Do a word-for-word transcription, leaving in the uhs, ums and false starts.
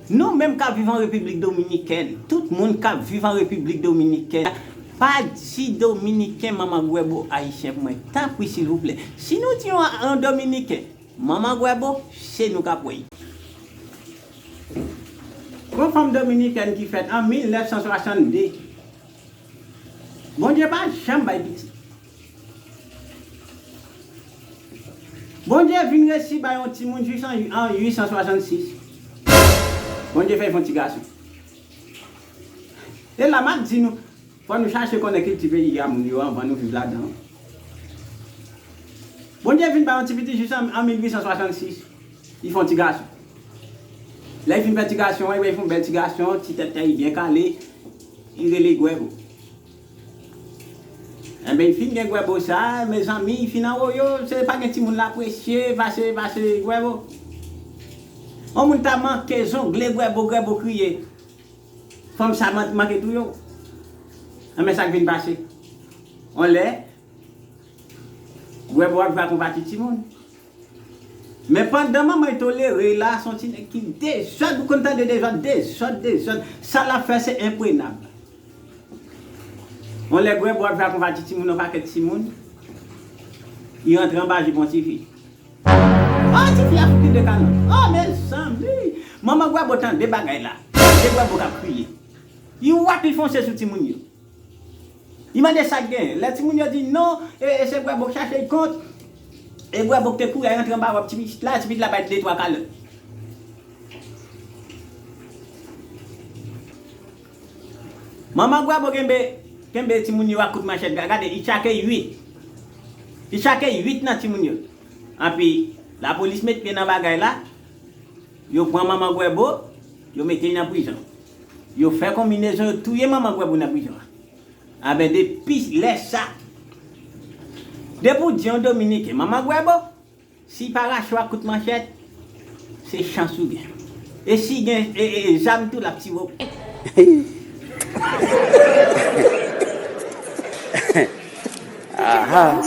Nou menm k ap viv an Repiblik Dominikèn, tout moun k ap viv an Repiblik Dominikèn, pa di Dominiken manman gwèbo ayisyen pou mwen, tanpri silvouplè. Si nou di yon, yon Dominiken manman gwèbo, se nou k ap wè l. Yon fanm dominikèn ki fèt an mil nèf san swasannde. Bondye pa janm bay pitit. Bondye vin resi bay yon timoun jis an, an uit san swasannsis. Bondye fè l fè yon ti gason. E la, m ap di nou, fò nou chache konnen kilti peyi a moun yo anvan nou viv ladan l. Bondye vin bay yon ti pitit jis an, an mil uit san swasannsis. Li fè yon ti gason. Lè li fin fè ti gason an, li fè yon bèl ti gason, ti tèt li byen kale, li rele Gwèbo. Enben, li fin gen Gwèbo sa, mezanmi, li fin anwo yo, se pa gen timoun l apresye, pase, pase Gwèbo. Yon moun ta manke zongle Gwèbo, Gwèbo kriye. Fanm sa man-, manke touye w. Enben, sa k vin pase? Yon lè, Gwèbo ap jwe ak yon pati timoun. Men pandan manman l tolere l la, se yon ti nèg ki dezòd, ou konn tande dezòd, dezòd, dezòd. Sa l ap fè, se enprenab. Yon lè Gwèbo ap jwe ak yon pati timoun, yon pakèt timoun, li rantre anba jip yon tifi. Oh, tifi a fout li de kanan. Oh, mezanmi! Manman Gwèbo tande bagay la. Tande Gwèbo k ap kriye. Li wap, li fonse sou timoun yo. Li mande sa k genyen. Lè timoun yo di non, e, e se Gwèbo k chache l kont. E Gwèbo k te kouri al rantre anba wòb ti pitit la, ti pitit la bay de twa kalòt. Manman Gwèbo kenbe, kenbe timoun yo ak kout manchèt. Ga-, gade, li tchake uit. Li tchake uit nan timoun yo. Anpi, lapolis met pye nan bagay la. Yo pran manman Gwèbo, yo mete l nan prizon. Yo fè konbinezon, yo touye manman Gwèbo nan prizon an. Anben, depi lè sa, depi w di yon Dominiken manman Gwèbo, si l pa rache w ak kout manchèt, se chans ou gen. E si gen, e, e, e, zam tou, l ap tiye w. Aha.